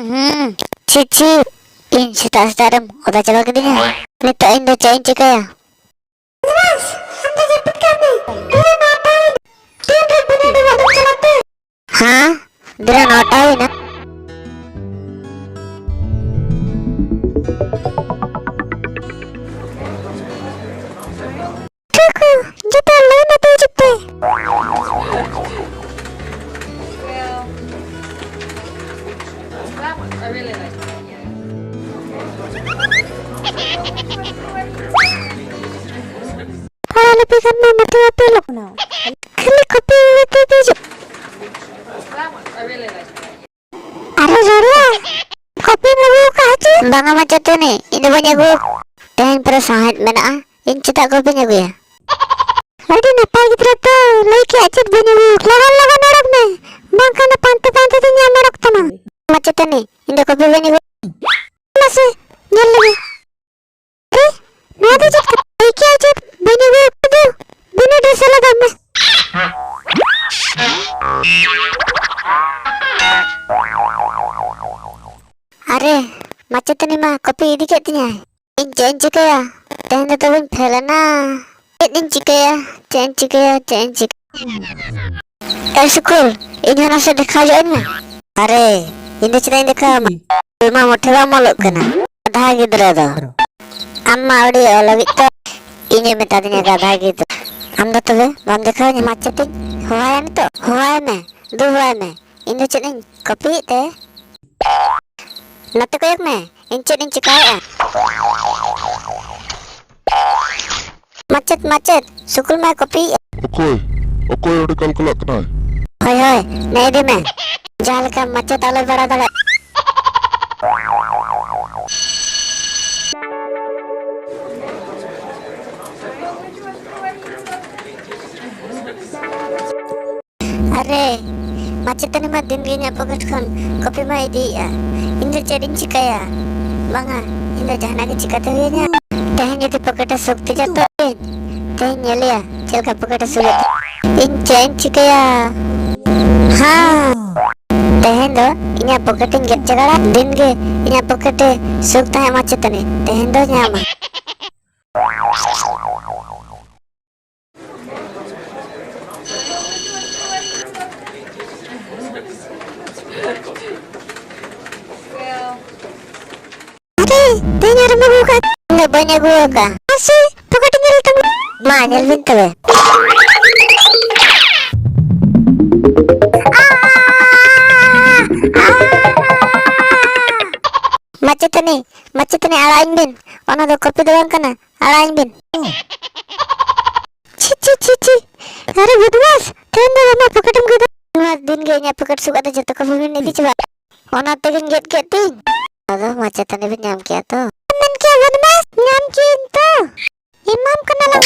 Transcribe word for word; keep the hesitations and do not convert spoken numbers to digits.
ᱦᱩᱸ, ᱪᱷᱤ, ᱪᱷᱤ, ᱤᱧ ᱥᱮᱛᱟᱜ ᱥᱮᱛᱟᱜ ᱨᱮᱢ ᱚᱫᱟ ᱪᱟᱵᱟ ᱠᱤᱫᱤᱧᱟ᱾ ᱱᱤᱛᱚᱜ ᱤᱧ ᱫᱚ ᱪᱮᱫ ᱤᱧ ᱪᱤᱠᱟᱹᱭᱟ? ᱟᱢ ᱫᱚ ᱡᱟᱹᱯᱤᱫ ᱠᱟᱜ ᱢᱮ᱾ ᱛᱤᱨᱮ ᱱᱚᱴᱟ ᱭᱮᱱᱟ? ᱛᱤᱱ ᱨᱮ ᱵᱤᱱᱤᱰ ᱚᱲᱟᱜ ᱫᱚᱢ ᱪᱟᱞᱟᱜ ᱛᱮ? ᱦᱮᱸ, ᱛᱤᱨᱮ ᱱᱚᱴᱟ ᱦᱩᱭᱱᱟ᱾ ᱴᱷᱤᱠ, ᱡᱚᱛᱚ ᱞᱟᱭᱤᱱ ᱟᱛᱮ ᱦᱤᱡᱩᱜ ᱯᱮ᱾ ᱯᱟᱲᱦᱟᱣ ᱞᱮᱯᱮ ᱠᱷᱟᱱ ᱢᱟ ᱢᱚᱛᱮ ᱵᱟᱯᱮ ᱚᱞᱚᱜ ᱠᱟᱱᱟ᱾ ᱠᱷᱟᱹᱞᱤ ᱠᱚᱯᱤ ᱟᱛᱮ ᱯᱮ ᱦᱤᱡᱩᱜ᱾ ᱟᱨᱮ ᱨᱚᱲᱟ, ᱠᱚᱯᱤᱢ ᱟᱹᱜᱩ ᱟᱠᱟᱫᱼᱟ ᱪᱮ? ᱵᱟᱝᱟ ᱢᱟᱪᱮᱛᱟᱹᱱᱤ, ᱤᱧ ᱫᱚ ᱵᱟᱹᱧ ᱟᱹᱜᱩ ᱟᱠᱟᱫᱼᱟ᱾ ᱛᱮᱦᱮᱧ ᱯᱩᱨᱟᱹ ᱥᱟᱶᱦᱮᱫ ᱢᱮᱱᱟᱜᱼᱟ, ᱤᱧ ᱪᱮᱫᱟᱜ ᱠᱚᱯᱤᱧ ᱟᱹᱜᱩᱭᱟ? ᱟᱹᱰᱤ ᱱᱟᱯᱟᱭ ᱜᱤᱫᱽᱨᱟᱹ ᱛᱚ, ᱞᱟᱹᱭ ᱠᱮᱫᱼᱟ ᱪᱮᱫ ᱵᱟᱹᱧ ᱟᱹᱜᱩ ᱟᱠᱟᱫᱼᱟ? ᱞᱚᱜᱚᱱ ᱞᱚᱜᱚᱱ ᱚᱰᱚᱠ ᱢᱮ, ᱵᱟᱝᱠᱷᱟᱱ ᱫᱚ ᱯᱟᱱᱛᱮ ᱯᱟᱱᱛᱮ ᱛᱮ ᱧᱟᱢ ᱚᱰᱚᱠ ᱛᱟᱢᱟ᱾ ᱢᱟᱪᱮᱛᱟᱹᱱᱤ, ᱤᱧ ᱫᱚ ᱠᱚᱯᱤ ᱵᱟᱹᱧ ᱟᱹᱜᱩ᱾ ᱢᱟᱥᱮ, ᱧᱮᱞ ᱞᱮᱜᱮ᱾ ᱟᱨᱮ, ᱱᱚᱣᱟ ᱫᱚ ᱪᱮᱫ ᱠᱟᱱᱟ? ᱞᱟᱹᱭ ᱠᱮᱫᱼᱟ ᱪᱮᱫ ᱵᱟᱹᱧ ᱟᱹᱜᱩ ᱟᱠᱟᱫᱟ? ᱵᱤᱱᱤᱰ ᱨᱮ ᱥᱮᱞᱮᱫᱚᱜ ᱢᱮ᱾ ᱟᱨᱮ, ᱢᱟᱪᱮᱛᱟᱹᱱᱤ ᱢᱟ ᱠᱚᱯᱤ ᱤᱫᱤ ᱠᱮᱫ ᱛᱤᱧᱟᱭ᱾ ᱤᱧ ᱪᱮᱫ ᱤᱧ ᱪᱤᱠᱟᱹᱭᱟ? ᱛᱮᱦᱮᱧ ᱫᱚ ᱛᱚᱵᱮᱧ ᱯᱷᱮᱞ ᱮᱱᱟ᱾ ᱪᱮᱫ ᱤᱧ ᱪᱤᱠᱟᱹᱭᱟ? ᱪᱮᱫ ᱤᱧ ᱪᱤᱠᱟᱹᱭᱟ? ᱪᱮᱫ ᱤᱧ ᱪᱤᱠᱟᱹᱭᱟ? ᱮ ᱥᱩᱠᱩᱞ, ᱤᱧ ᱦᱚᱸ ᱱᱟᱥᱮ ᱫᱮᱠᱷᱟᱣ ᱧᱚᱜ ᱟᱹᱧ ᱢᱮ᱾ ᱟᱨᱮ, ᱤᱧ ᱫᱚ ᱪᱮᱫᱟᱜ ᱤᱧ ᱫᱮᱠᱷᱟᱣ ᱟᱢᱟ? ᱤᱧ ᱢᱟ ᱢᱚᱴᱷᱮ ᱵᱟᱢ ᱚᱞᱚᱜ ᱠᱟᱱᱟ᱾ ᱜᱟᱫᱷᱟ ᱜᱤᱫᱽᱨᱟᱹ ᱫᱚ᱾ ᱟᱢ ᱢᱟ ᱟᱹᱰᱤ ᱚᱞ ᱞᱟᱹᱜᱤᱫ ᱛᱮ ᱤᱧᱮ ᱢᱮᱛᱟ ᱫᱤᱧᱟ ᱜᱟᱫᱷᱟ ᱜᱤᱫᱽᱨᱟᱹ᱾ ᱟᱢ ᱫᱚ ᱛᱚᱵᱮ ᱵᱟᱢ ᱫᱮᱠᱷᱟᱣ ᱟᱹᱧᱟ? ᱢᱟᱪᱮᱛᱤᱧ ᱦᱚᱦᱚᱣᱟᱭᱟ ᱱᱤᱛᱚᱜ? ᱦᱚᱦᱚᱣᱟᱭ ᱢᱮ, ᱫᱩ ᱦᱚᱦᱚᱣᱟᱭ ᱢᱮ᱾ ᱤᱧ ᱫᱚ ᱪᱮᱫ ᱤᱧ ᱠᱚᱯᱤᱭᱮᱫ ᱛᱮ? ᱱᱚᱛᱮ ᱠᱚᱭᱚᱜ ᱢᱮ, ᱤᱧ ᱪᱮᱫ ᱤᱧ ᱪᱮᱠᱟᱭᱮᱫᱼᱟ? ᱢᱟᱪᱮᱫ, ᱢᱟᱪᱮᱫ, ᱥᱩᱠᱩᱞ ᱢᱟᱭ ᱠᱚᱯᱤᱭᱮᱫᱼᱟ᱾ ᱚᱠᱚᱭ? ᱚᱠᱚᱭ ᱚᱸᱰᱮ ᱠᱟᱞᱠᱟᱞᱟᱜ ᱠᱟᱱᱟᱭ? ᱦᱳᱭ, ᱦᱳᱭ, ᱱᱮ ᱤᱫᱤ ᱢᱮ᱾ ᱡᱟᱦᱟᱸ ᱞᱮᱠᱟ ᱢᱟᱪᱮᱫ ᱟᱞᱚᱭ ᱵᱟᱲᱟᱭ ᱫᱟᱲᱮᱭᱟᱜ᱾ ᱟᱨᱮ, ᱢᱟᱪᱮᱛᱟᱹᱱᱤ ᱢᱟ ᱫᱤᱱ ᱜᱮ ᱤᱧᱟᱹᱜ ᱯᱚᱠᱮᱴ ᱠᱷᱚᱱ ᱠᱚᱯᱤ ᱢᱟᱭ ᱤᱫᱤᱭᱮᱫᱼᱟ᱾ ᱤᱧ ᱪᱮᱫ ᱤᱧ ᱪᱤᱠᱟᱹᱭᱟ? ᱵᱟᱝᱟ, ᱤᱧ ᱫᱚ ᱡᱟᱦᱟᱱᱟᱜ ᱜᱮ ᱪᱤᱠᱟᱹᱛᱮ ᱦᱩᱭᱟᱹᱧᱟ᱾ ᱛᱮᱦᱮᱧ ᱡᱩᱫᱤ ᱯᱚᱠᱮᱴ ᱮ ᱥᱩᱠ ᱛᱤᱧᱟ ᱛᱚ, ᱤᱧ ᱛᱮᱦᱮᱧ ᱧᱮᱞᱮᱭᱟ ᱪᱮᱫ ᱞᱮᱠᱟ ᱯᱚᱠᱮᱴ ᱮ ᱥᱩᱠ ᱮᱫ᱾ ᱤᱧ ᱪᱮᱫ ᱤᱧ ᱪᱤᱠᱟᱹᱭᱟ? ᱦᱮᱸ, ᱛᱮᱦᱮᱧ ᱫᱚ ᱤᱧᱟᱹᱜ ᱯᱚᱠᱮᱴ ᱤᱧ ᱜᱮᱫ ᱪᱟᱜᱟᱲᱟ᱾ ᱫᱤᱱ ᱜᱮ ᱤᱧᱟᱹᱜ ᱯᱚᱠᱮᱴ ᱮ ᱥᱩᱠ ᱛᱟᱦᱮᱸ ᱢᱟᱪᱮᱛᱟᱹᱱᱤ, ᱛᱮᱦᱮᱧ ᱫᱚ ᱧᱟᱢᱟ᱾ ᱟᱨᱮ, ᱛᱮᱦᱮᱧ ᱟᱨᱮᱢ ᱟᱹᱜᱩ ᱟᱠᱟᱫ? ᱤᱧ ᱫᱚ ᱵᱟᱹᱧ ᱟᱹᱜᱩ ᱟᱠᱟᱫ᱾ ᱢᱟᱥᱮ, ᱯᱚᱠᱮᱴ ᱧᱮᱞ ᱛᱟᱢᱟ᱾ ᱢᱟ, ᱧᱮᱞ ᱵᱤᱱ ᱛᱚᱵᱮ᱾ ᱢᱟᱪᱮᱛᱟᱹᱱᱤ, ᱢᱟᱪᱮᱛᱟᱹᱱᱤ, ᱟᱲᱟᱜ ᱟᱹᱧ ᱵᱤᱱ᱾ ᱚᱱᱟ ᱫᱚ ᱠᱚᱯᱤ ᱫᱚ ᱵᱟᱝ ᱠᱟᱱᱟ᱾ ᱟᱲᱟᱜ ᱟᱹᱧ ᱵᱤᱱ᱾ ᱪᱷᱤ, ᱪᱷᱤ, ᱪᱷᱤ, ᱪᱷᱤ᱾ ᱟᱨᱮ ᱵᱚᱫᱢᱟᱥ, ᱛᱮᱦᱮᱧ ᱫᱚ ᱟᱢᱟᱜ ᱯᱚᱠᱮᱴᱮᱢ ᱜᱮᱫᱟ᱾ ᱱᱚᱣᱟ ᱫᱤᱱ ᱜᱮ ᱤᱧᱟᱹᱜ ᱯᱚᱠᱮᱴ ᱥᱩᱜ ᱟᱫᱚ ᱡᱚᱛᱚ ᱠᱚ ᱵᱤᱱ ᱤᱫᱤ ᱪᱟᱵᱟ᱾ ᱚᱱᱟ ᱛᱮᱜᱮᱧ ᱜᱮᱫ ᱠᱮᱫ ᱛᱤᱧ᱾ ᱟᱫᱚ ᱢᱟᱪᱮᱛᱟᱹᱱᱤ ᱵᱤᱱ ᱧᱟᱢ ᱠᱮᱜᱼᱟ ᱛᱚ? ᱢᱮᱱ ᱠᱮᱜᱼᱟ ᱵᱚᱫᱢᱟᱥ, ᱧᱟᱢ ᱠᱮᱜᱼᱟᱹᱧ ᱛᱚ᱾ ᱮᱢᱟᱢ ᱠᱟᱱᱟ ᱞᱟᱝ᱾